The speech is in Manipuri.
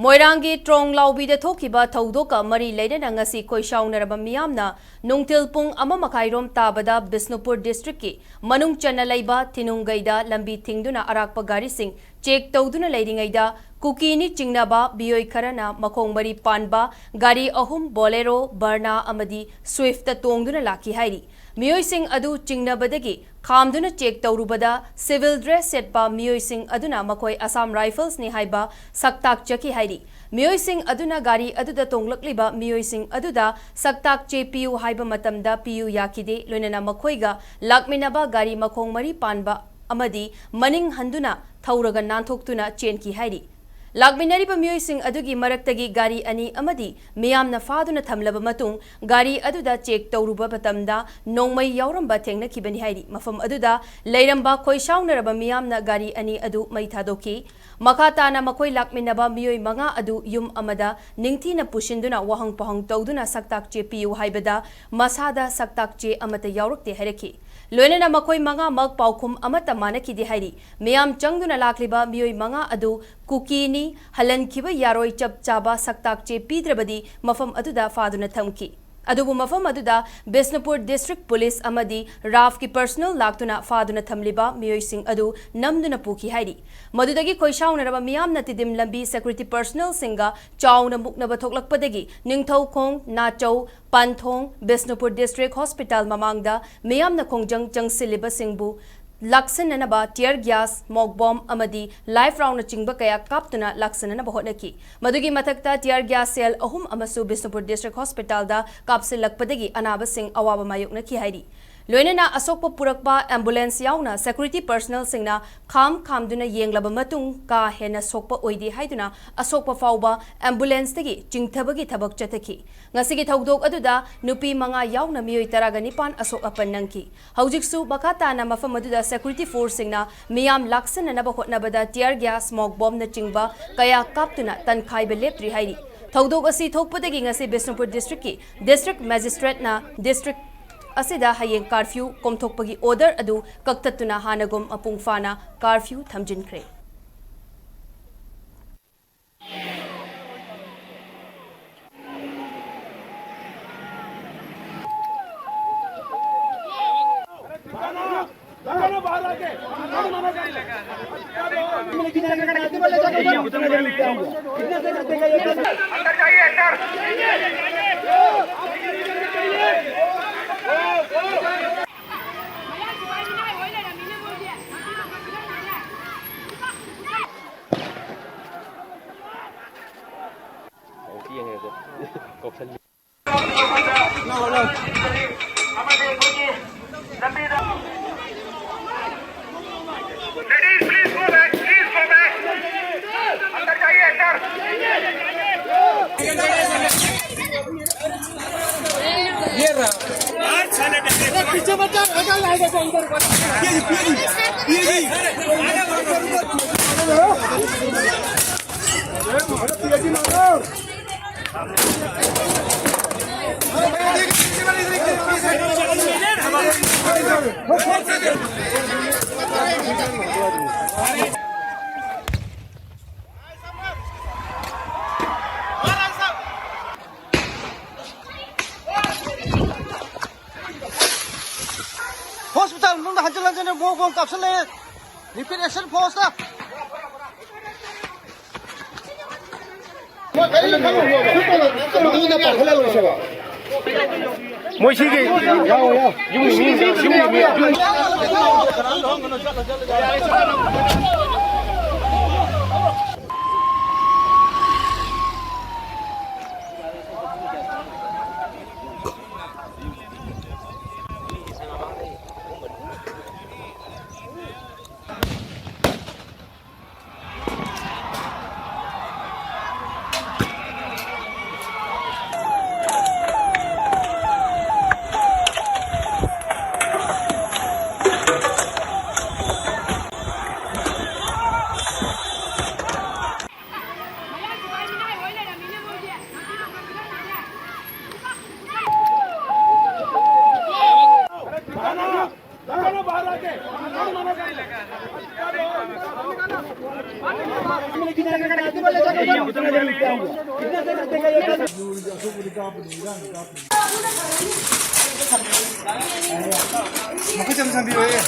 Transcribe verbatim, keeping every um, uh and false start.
ꯃꯣꯏꯔꯥꯡꯒꯤ ꯇ꯭ꯔꯣꯡ ꯂꯥꯎꯕꯤꯗ ꯊꯣꯛꯈꯤꯕ ꯊꯧꯗꯣꯛꯀ ꯃꯔꯤ ꯂꯩꯅꯅ ꯉꯁꯤ ꯈꯣꯏꯁꯥꯎꯅꯔꯕ ꯃꯤꯌꯥꯝꯅ ꯅꯨꯡꯊꯤꯜ ꯄꯨꯡ ꯑꯃ ꯃꯈꯥꯏꯔꯣꯝ ꯇꯥꯕꯗ ꯕꯤꯁꯅꯨꯄꯨꯔ ꯗꯤꯁꯇ꯭ꯔꯤꯛꯀꯤ ꯃꯅꯨꯡ ꯆꯟꯅ ꯂꯩꯕ ꯊꯤꯅꯨꯡꯒꯩꯗ ꯂꯝꯕꯤ ꯊꯤꯡꯗꯨꯅ ꯑꯔꯥꯛꯄ ꯒꯥꯔꯤꯁꯤꯡ ꯆꯦꯛ ꯇꯧꯗꯨꯅ ꯂꯩꯔꯤꯉꯩꯗ ꯀꯨꯀꯤꯅꯤ ꯆꯤꯡꯅꯕ ꯃꯤꯑꯣꯏ ꯈꯔꯅ ꯃꯈꯣꯡ ꯃꯔꯤ ꯄꯥꯟꯕ ꯒꯥꯔꯤ ꯑꯍꯨꯝ, ꯕꯣꯂꯦꯔꯣ, ꯕꯔꯅꯥ ꯑꯃꯗꯤ ꯁ꯭ꯋꯤꯐꯇ ꯇꯣꯡꯗꯨꯅ ꯂꯥꯛꯈꯤ ꯍꯥꯏꯔꯤ꯫ ꯃꯤꯑꯣꯏꯁꯤꯡ ꯑꯗꯨ ꯆꯤꯡꯅꯕꯗꯒꯤ ꯈꯥꯝꯗꯨꯅ ꯆꯦꯛ ꯇꯧꯔꯨꯕꯗ ꯁꯤꯚꯤꯜ ꯗ꯭ꯔꯦꯁ ꯁꯦꯠꯄ ꯃꯤꯑꯣꯏꯁꯤꯡ ꯑꯗꯨꯅ ꯃꯈꯣꯏ ꯑꯁꯥꯝ ꯔꯥꯏꯐꯜꯁꯅꯤ ꯍꯥꯏꯕ ꯁꯛꯇꯥꯛꯆꯈꯤ ꯍꯥꯏꯔꯤ꯫ ꯃꯤꯑꯣꯏꯁꯤꯡ ꯑꯗꯨꯅ ꯒꯥꯔꯤ ꯑꯗꯨꯗ ꯇꯣꯡꯂꯛꯂꯤꯕ ꯃꯤꯑꯣꯏꯁꯤꯡ ꯑꯗꯨꯗ ꯁꯛꯇꯥꯛ ꯆꯦ ꯄꯤꯌꯨ ꯍꯥꯏꯕ ꯃꯇꯝꯗ ꯄꯤꯌꯨ ꯌꯥꯈꯤꯗꯦ, ꯂꯣꯏꯅꯅ ꯃꯈꯣꯏꯒ ꯂꯥꯛꯃꯤꯟꯅꯕ ꯒꯥꯔꯤ ꯃꯈꯣꯡ ꯃꯔꯤ ꯄꯥꯟꯕ ꯑꯃꯗꯤ ꯃꯅꯤꯡ ꯍꯟꯗꯨꯅ ꯊꯧꯔꯒ ꯅꯥꯟꯊꯣꯛꯇꯨꯅ ꯆꯦꯟꯈꯤ ꯍꯥꯏꯔꯤ꯫ ꯂꯥꯛꯃꯤꯟꯅꯔꯤꯕ ꯃꯤꯑꯣꯏꯁꯤꯡ ꯑꯗꯨꯒꯤ ꯃꯔꯛꯇꯒꯤ ꯒꯥꯔꯤ ꯑꯅꯤ ꯑꯃꯗꯤ ꯃꯤꯌꯥꯝꯅ ꯐꯥꯗꯨꯅ ꯊꯝꯂꯕ ꯃꯇꯨꯡ ꯒꯥꯔꯤ ꯑꯗꯨꯗ ꯆꯦꯛ ꯇꯧꯔꯨꯕ ꯃꯇꯝꯗ ꯅꯣꯡꯃꯩ ꯌꯥꯎꯔꯝꯕ ꯊꯦꯡꯅꯈꯤꯕꯅꯤ ꯍꯥꯏꯔꯤ꯫ ꯃꯐꯝ ꯑꯗꯨꯗ ꯂꯩꯔꯝꯕ ꯈꯣꯏꯁꯥꯎꯅꯔꯕ ꯃꯤꯌꯥꯝꯅ ꯒꯥꯔꯤ ꯑꯅꯤ ꯑꯗꯨ ꯃꯩ ꯊꯥꯗꯣꯛꯈꯤ꯫ ꯃꯈꯥ ꯇꯥꯅ ꯃꯈꯣꯏ ꯂꯥꯛꯃꯤꯟꯅꯕ ꯃꯤꯑꯣꯏ ꯃꯉꯥ ꯑꯗꯨ ꯌꯨꯝ ꯑꯃꯗ ꯅꯤꯡꯊꯤꯅ ꯄꯨꯁꯤꯟꯗꯨꯅ ꯋꯥꯍꯪ ꯄꯥꯎꯍꯪ ꯇꯧꯗꯨꯅ ꯁꯛꯇꯥꯛ ꯆꯦ ꯄꯤꯌꯨ ꯍꯥꯏꯕꯗ ꯃꯁꯥꯗ ꯁꯛꯇꯥꯛ ꯆꯦ ꯑꯃꯠꯇ ꯌꯥꯎꯔꯛꯇꯦ ꯍꯥꯏꯔꯛꯈꯤ꯫ ꯂꯣꯏꯅꯅ ꯃꯈꯣꯏ ꯃꯉꯥꯃꯛ ꯄꯥꯎꯈꯨꯝ ꯑꯃꯠꯇ ꯃꯥꯟꯅꯈꯤꯗꯦ ꯍꯥꯏꯔꯤ꯫ ꯃꯤꯌꯥꯝ ꯆꯪꯗꯨꯅ ꯂꯥꯛꯂꯤꯕ ꯃꯤꯑꯣꯏ ꯃꯉꯥ ꯑꯗꯨ ꯀꯨꯀꯤꯅꯤ, ꯍꯜꯍꯟꯈꯤꯕ ꯌꯥꯔꯣꯏ, ꯆꯞ ꯆꯥꯕ ꯁꯛꯇꯥꯛ ꯆꯦ ꯄꯤꯗ꯭ꯔꯕꯗꯤ ꯃꯐꯝ ꯑꯗꯨꯗ ꯐꯥꯗꯨꯅ ꯊꯝꯈꯤ꯫ ꯑꯗꯨꯕꯨ ꯃꯐꯝ ꯑꯗꯨꯗ ꯕꯤꯁꯅꯨꯄꯨꯔ ꯗꯤꯁꯇ꯭ꯔꯤꯛ ꯄꯨꯂꯤꯁ ꯑꯃꯗꯤ ꯔꯥꯐꯀꯤ ꯄꯔꯁꯅꯦꯜ ꯂꯥꯛꯇꯨꯅ ꯐꯥꯗꯨꯅ ꯊꯝꯂꯤꯕ ꯃꯤꯑꯣꯏꯁꯤꯡ ꯑꯗꯨ ꯅꯝꯗꯨꯅ ꯄꯨꯈꯤ ꯍꯥꯏꯔꯤ꯫ ꯃꯗꯨꯗꯒꯤ ꯈꯣꯏꯁꯥꯎꯅꯔꯕ ꯃꯤꯌꯥꯝꯅ ꯇꯤꯗꯤꯝ ꯂꯝꯕꯤ ꯁꯦꯀ꯭ꯌꯨꯔꯤꯇꯤ ꯄꯔꯁꯅꯦꯜꯁꯤꯡꯒ ꯆꯥꯎꯅ ꯃꯨꯛꯅꯕ ꯊꯣꯛꯂꯛꯄꯗꯒꯤ ꯅꯤꯡꯊꯧꯈꯣꯡ, ꯅꯥꯆꯧ, ꯄꯥꯟꯊꯣꯡ, ꯕꯤꯁꯅꯨꯄꯨꯔ ꯗꯤꯁꯇ꯭ꯔꯤꯛ ꯍꯣꯁꯄꯤꯇꯥꯜ ꯃꯃꯥꯡꯗ ꯃꯤꯌꯥꯝꯅ ꯈꯣꯡꯖꯪ ꯆꯪꯁꯤꯜꯂꯤꯕꯁꯤꯡꯕꯨ ꯂꯥꯛꯁꯤꯟꯅꯅꯕ ꯇꯤꯌꯔ ꯒ꯭ꯌꯥꯁ, ꯃꯣꯛ ꯕꯣꯝ ꯑꯃꯗꯤ ꯂꯥꯏꯐ ꯔꯥꯎꯟꯅꯆꯤꯡꯕ ꯀꯌꯥ ꯀꯥꯞꯇꯨꯅ ꯂꯥꯛꯁꯤꯟꯅꯅꯕ ꯍꯣꯠꯅꯈꯤ꯫ ꯃꯗꯨꯒꯤ ꯃꯊꯛꯇ ꯇꯤꯌꯔ ꯒ꯭ꯌꯥꯁ ꯁꯦꯜ ꯑꯍꯨꯝ ꯑꯃꯁꯨ ꯕꯤꯁꯅꯨꯄꯨꯔ ꯗꯤꯁꯇ꯭ꯔꯤꯛ ꯍꯣꯁꯄꯤꯇꯥꯜꯗ ꯀꯥꯞꯁꯤꯜꯂꯛꯄꯗꯒꯤ ꯑꯅꯥꯕꯁꯤꯡ ꯑꯋꯥꯕ ꯃꯥꯌꯣꯛꯅꯈꯤ ꯍꯥꯏꯔꯤ꯫ ꯂꯣꯏꯅꯅ ꯑꯁꯣꯛꯄ ꯄꯨꯔꯛꯄ ꯑꯦꯝꯕꯨꯂꯦꯟꯁ ꯌꯥꯎꯅ ꯁꯦꯀ꯭ꯌꯨꯔꯤꯇꯤ ꯄꯔꯁꯅꯦꯜꯁꯤꯡꯅ ꯈꯥꯝ ꯈꯥꯝꯗꯨꯅ ꯌꯦꯡꯂꯕ ꯃꯇꯨꯡ ꯀꯥ ꯍꯦꯟꯅ ꯁꯣꯛꯄ ꯑꯣꯏꯗꯦ ꯍꯥꯏꯗꯨꯅ ꯑꯁꯣꯛꯄ ꯐꯥꯎꯕ ꯑꯦꯝꯕꯨꯂꯦꯟꯁꯇꯒꯤ ꯆꯤꯡꯊꯕꯒꯤ ꯊꯕꯛ ꯆꯠꯊꯈꯤ꯫ ꯉꯁꯤꯒꯤ ꯊꯧꯗꯣꯛ ꯑꯗꯨꯗ ꯅꯨꯄꯤ ꯃꯉꯥ ꯌꯥꯎꯅ ꯃꯤꯑꯣꯏ ꯇꯔꯥꯒ ꯅꯤꯄꯥꯟ ꯑꯁꯣꯛ ꯑꯄꯟ ꯅꯪꯈꯤ꯫ ꯍꯧꯖꯤꯛꯁꯨ ꯃꯈꯥ ꯇꯥꯅ ꯃꯐꯝ ꯑꯗꯨꯗ ꯁꯦꯀ꯭ꯌꯨꯔꯤꯇꯤ ꯐꯣꯔꯁꯁꯤꯡꯅ ꯃꯤꯌꯥꯝ ꯂꯥꯛꯁꯤꯟꯅꯅꯕ ꯍꯣꯠꯅꯕꯗ ꯇꯤꯌꯔ ꯒ꯭ꯌꯥꯁ, ꯃꯣꯛ ꯕꯣꯝꯅꯆꯤꯡꯕ ꯀꯌꯥ ꯀꯥꯞꯇꯨꯅ ꯇꯟꯈꯥꯏꯕ ꯂꯦꯞꯇ꯭ꯔꯤ ꯍꯥꯏꯔꯤ꯫ ꯊꯧꯗꯣꯛ ꯑꯁꯤ ꯊꯣꯛꯄꯗꯒꯤ ꯉꯁꯤ ꯕꯤꯁꯅꯨꯄꯨꯔ ꯗꯤꯁꯇ꯭ꯔꯤꯛꯀꯤ ꯗꯤꯁꯇ꯭ꯔꯤꯛ ꯃꯦꯖꯤꯁꯇ꯭ꯔꯦꯠꯅ ꯗꯤꯁꯇ꯭ꯔꯤꯛ ꯑꯁꯤꯗ ꯍꯌꯦꯡ ꯀꯥꯔꯐ꯭ꯌꯨ ꯀꯣꯝꯊꯣꯛꯄꯒꯤ ꯑꯣꯔꯗꯔ ꯑꯗꯨ ꯀꯛꯊꯠꯇꯨꯅ ꯍꯥꯟꯅꯒꯨꯝ ꯃꯄꯨꯡ ꯐꯥꯅ ꯀꯥꯔꯐ꯭ꯌꯨ ꯊꯝꯖꯤꯟꯈ꯭ꯔꯦ꯫ अंदर जाइए, अंदर। Ladies, please go back, please go back. अंदर जाइए, अंदर। ये रहा। पीछे मत जाओ, हटा लाएगा तो अंदर। ये जी, ये जी, ये जी। अरे, तेजी मारो। Hospital ꯃꯅꯨꯡꯗ ꯍꯟꯖꯤꯟ ꯍꯟꯖꯤꯟꯅ ꯕꯣꯝ ꯕꯣꯝ ꯀꯥꯞꯁꯤꯜꯂꯛꯑꯦ꯫ Repair Action Force ꯇ꯫ ꯃꯣꯏ ꯁꯤꯒꯤ ꯌꯨꯝꯒꯤ ꯃꯤ, ꯌꯨꯝꯒꯤ ꯃꯤ꯫ ꯃꯈꯨꯠ ꯆꯪ ꯁꯝꯕꯤꯔꯣꯏꯌꯦ꯫